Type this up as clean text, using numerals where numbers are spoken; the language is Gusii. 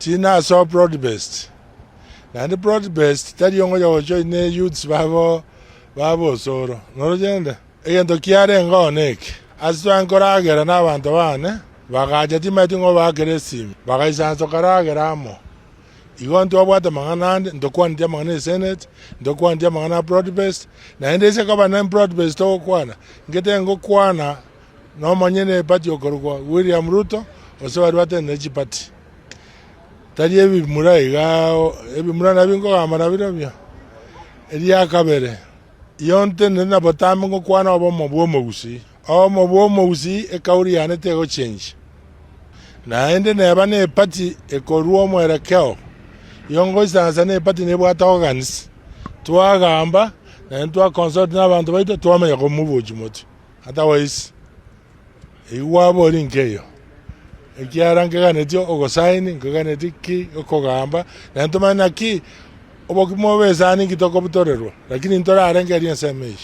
Tinasoa broad based, naende broad based tari ongocha gojoin ne youths babo babo osoro. Noroche rende? Egento kiarenge oo neke, ase tware nkoragera na abanto bane, bagacha timanyeti ng'o obaakera esimi, bagaisansa tokaragera amo. Igo ntwabwate amang'ana ande, ntokwaneti amang'ana e senate, ntokwaneti amang'ana a broad based, naende ase koba ne broad based togokwana, nkete ngokwana na omonyene eparty okorokwa William Ruto, gose baria batenenete chiparty. Tari ebimura iga, ebimura nabio nkogamba nabirobio. Eria kabere, iyo ntenenete na botambe ngokwana obomo bwa omogusii. Obomo bwa omogusii ekauri yane tegochenjia. Naende neba ne eparty ekorua omwerekeo, iyo ngoisansa ne eparty nebwate organs, twagamba naende twa consult na abanto baito twamanya komobochia motwe. Otherwise. Eyio gwabori nkeiyo, ekiagera nkeganetie ogosaini, nkeganetie ki okogamba, naende tomanye naki obokima obe esani nki tokobutorerwa, lakini ntorarengereria ensemo eyio.